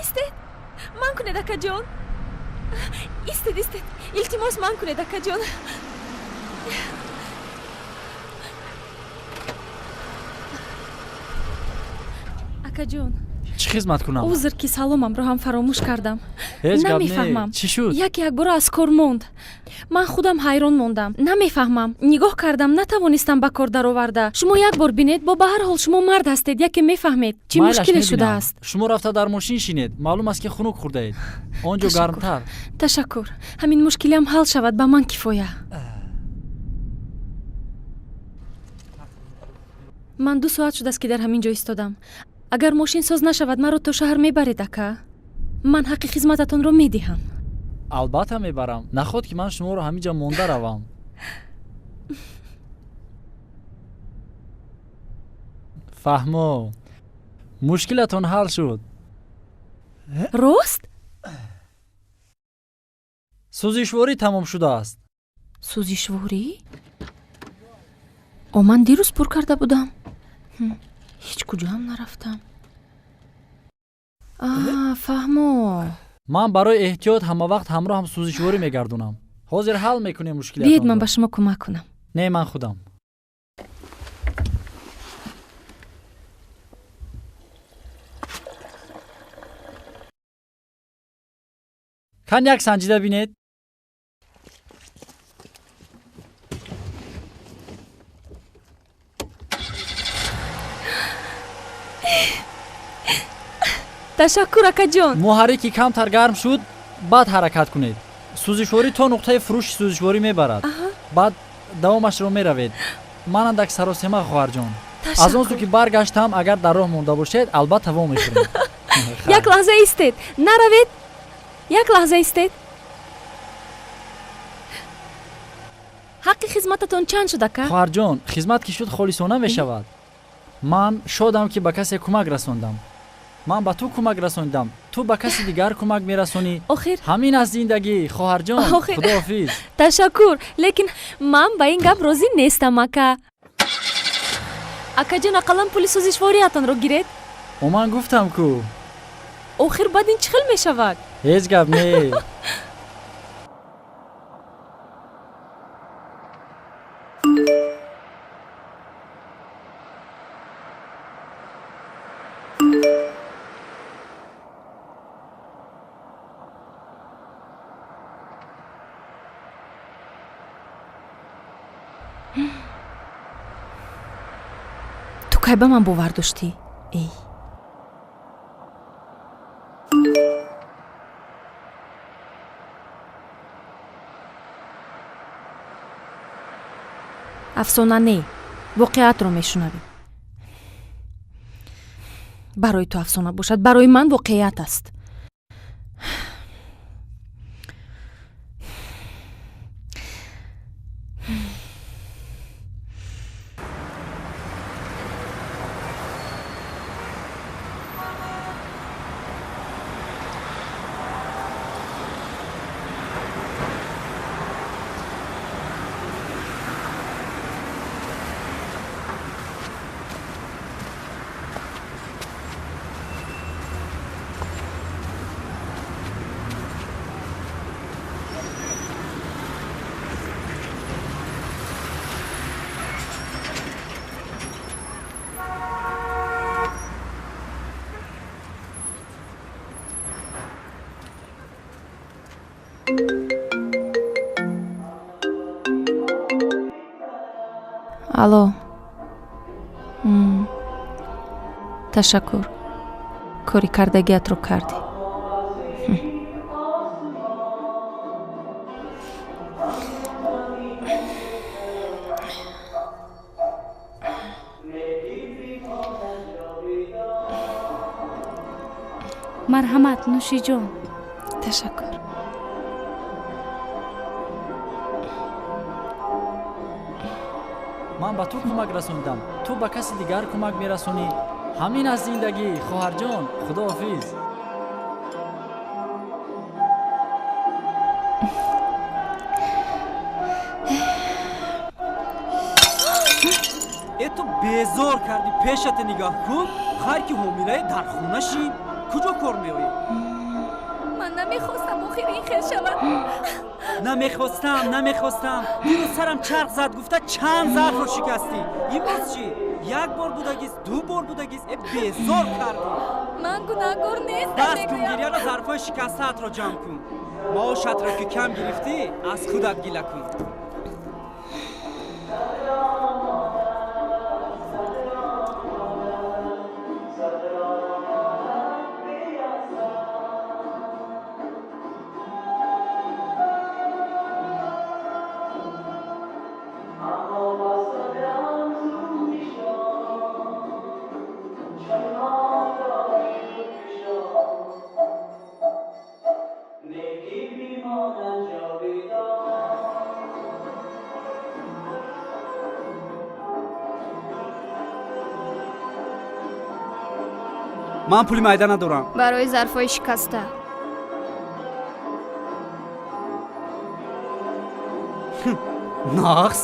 Истед, ман кунед, акаҷон. Истед, истед, илтимос, ман кунед, акаҷон. Акаҷон. Чӣ хизмат кунам? Узр, ки саломамро ҳам фаромӯш кардам. Ҳеҷ гап не. Намефаҳмам. Чӣ шуд? Як якбора аз кор монд. Ман худам ҳайрон мондам, намефаҳмам. Нигоҳ кардам, натавонистам ба кор дароварда. Шумо як бор бинед, бо ба ҳар ҳол шумо мард ҳастед, яке мефаҳмед, чӣ Майлаш, мушкиле мебинам. шудааст. Шумо рафта дар мошин шинед, маълум аст, ки хунук хӯрдаед. Он ҷо Ташаккур. гармтар. Ташаккур. Ҳамин мушкилиам ҳал шавад, ба ман кифоя. Ман 2 соат шудааст, ки дар ҳамин ҷо истодам. Агар мошин соз нашавад, маро то шаҳр мебаред, ака? Ман ҳаққи хизмататонро медиҳам. Албатта мебарам. Наход ки ман шуморо ҳамин ҷо монда равам. Фаҳмо, мушкилатон ҳал шуд. Рост? Сӯзишворӣ тамом шудааст. Сӯзишворӣ? О, ман дирӯз пур карда будам. Ҳеҷ куҷоам нарафтам. А, фаҳмо. Ман барои эҳтиёт ҳамавақт ҳамроҳам сӯзишворӣ мегардонам. Ҳозир ҳал мекунем Биед, ман мушкилиятонро. ба шумо кӯмак кунам. Не, ман худам. Кан, як санҷида бинед. Ташаккур, акаҷон. Муҳаррики камтар гарм шуд, баъд ҳаракат кунед. Сӯзишворӣ то нуқтаи фурӯши сӯзишворӣ мебарад, баъд давомашро меравед. Ман андак саросема, хоҳарҷон. Аз он сӯ Ташаккур. ки баргаштам, агар дар роҳ монда бошед, албатта во мехӯрем. Як лаҳза истед, наравед, як лаҳза истед. Ҳаққи хизмататон чанд шуд, ака? Хоҳарҷон, хизмат ки шуд, холисона мешавад. Ман шодам, ки ба касе кӯмак расондам. Ман ба ту кӯмак расондам, ту ба каси дигар кӯмак мерасонӣ. Охир. Ҳамин аст зиндагӣ, хоҳарҷон. Охир. Худоҳофиз. Ташаккур, лекин ман ба ин гап розӣ нестам, ака. Акаҷон, ақаллан пули сӯзишвориятонро гиред. О, ман гуфтам ку. Охир, баъд ин чӣ хел мешавад? Ҳеҷ гап не. Ту кай ба ман бовар доштӣ, эй? Афсона не, воқеатро мешунавӣ. Барои ту афсона бошад, барои ман воқеият аст. Алло. Ташаккур, кори кардагиатро кардӣ. Марҳамат, нӯшиҷон. Ташаккур. Ман ба ту кӯмак расондам, ту ба каси дигар кӯмак мерасонӣ. Ҳамин аст зиндагӣ, хоҳарҷон. Худоҳофиз. Э, ту Безор кардӣ, пешата нигоҳ кун. Хайр ки ҳомилае, дар хона шин. Куҷо кор меоӣ? Ман намехостам охир ин хел шавад. Намехостам, намехостам. Дирӯз сарам чарх зад, гуфта чанд зарфро шикастӣ. Имрӯз чӣ? Як бор будагист, ду бор будагист. Э, безор кардӣ. Ман гунаҳкор нестам. Даст кун гирьяро, зарфҳои шикастаатро ҷамъ кун. Маошатро ки кам гирифтӣ, аз худат гила кун. Ман пули майда надорам. Барои зарфҳои шикаста. Нақс.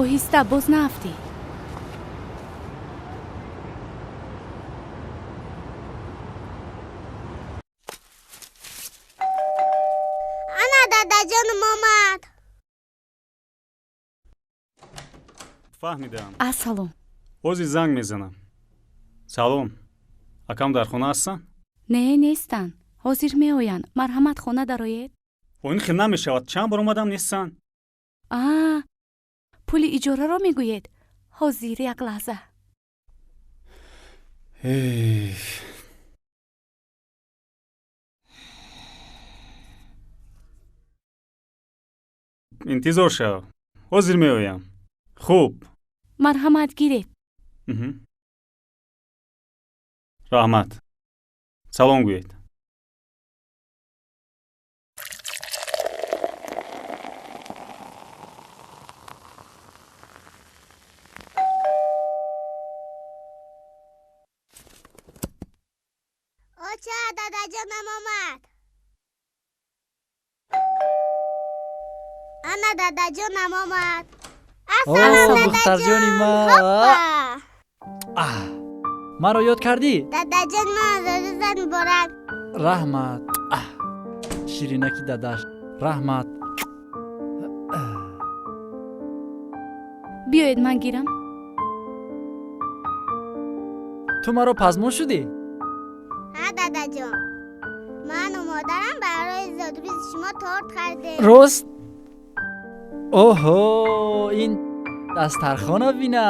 Оҳиста, боз наафтӣ. Ана дадаҷоном омад. Фаҳмидам. Ассалом. Ҳозир занг мезанам. Салом, акам дар хона ҳастанд? Не, нестанд, ҳозир меоянд. Марҳамат, хона дароед. О, ин хел намешавад, чанд бор омадам, нестанд. А, пули иҷораро мегӯед? Ҳозир, як лаҳза. Эф. Интизор шав, ҳозир меоям. Хуб. Марҳамат, гиред. Мгм. Раҳмат, салом гӯед. Оча, дадаҷонам омад. Ана дадаҷонам омад. О, Ассалом, духтарҷони дадаҷон. ман. Ҳоппа. Аҳ, маро ёд кардӣ? Дадаҷон, ман рӯзат муборак. Раҳмат. Аҳ, ширинаки дадаш, раҳмат. Биёед, ман гирам. Ту маро пазмон шудӣ? Ҳа, дадаҷон, ману модарам барои зодрӯзи шумо торт харидем. Рост? Оҳо, ин дастархона бина.